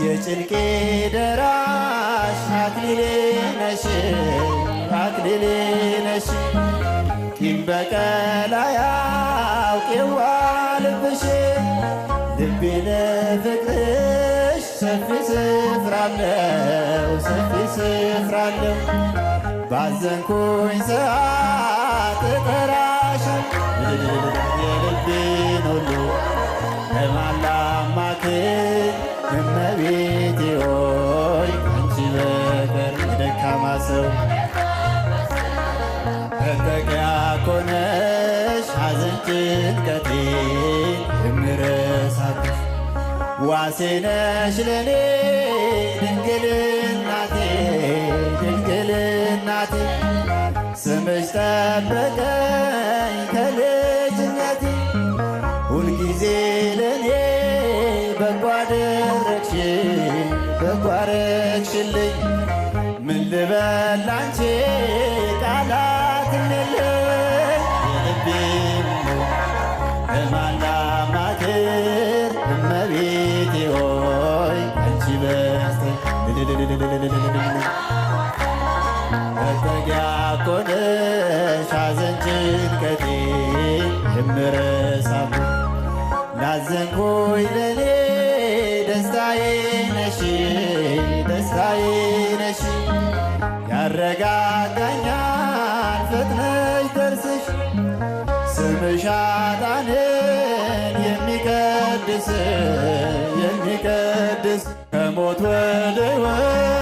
የጭንቄ ደራሽ አክሊሌ ነሽ፣ አክሊሌ ነሽ። ቂም በቀል አያውቅ የዋልብሽ፣ ልቤ ለፍቅርሽ ሰፊ ስፍራ አለው፣ ሰፊ ስፍራ አለው። ባዘንኩኝ ሰዓት እጠራሻለሁ፣ የልቤን ሁሉ ለማን ላማክር? እመቤቴ ሆይ ከአንቺ በቀር። የደካማ ሰው መጠጊያ እኮ ነሽ፣ ሐዘን ጭንቀቴን የምረሳብሽ። ዋሴ ነሽ ለኔ ድንግል እናቴ፣ ድንግል እናቴ። ስምሽ ጠበቀኝ ከልጅነቴ፣ ሁልጊዜ ለኔ በጎ አደረግሽ፣ በጎ አደረግሽልኝ። ምን ልበል ላንቺ? ቃላት የለኝ። የልቤን ለማን ላማክር? እመቤቴ ሆይ አንቺ በስተቀር። መጠጊያ እኮ ነሽ፣ ሐዘን ጭንቀቴን የምረሳብሽ። ላዘንኩኝ ለኔ ደስታዬ ነሽ፣ ደስታዬ ነሽ። ያረጋጋኛል ፈጥነሽ ደርስሽ፣ ስምሽ ኃጥአንን የሚቀድስ፣ የሚቀድስ። ከሞት ወደ ሕይወት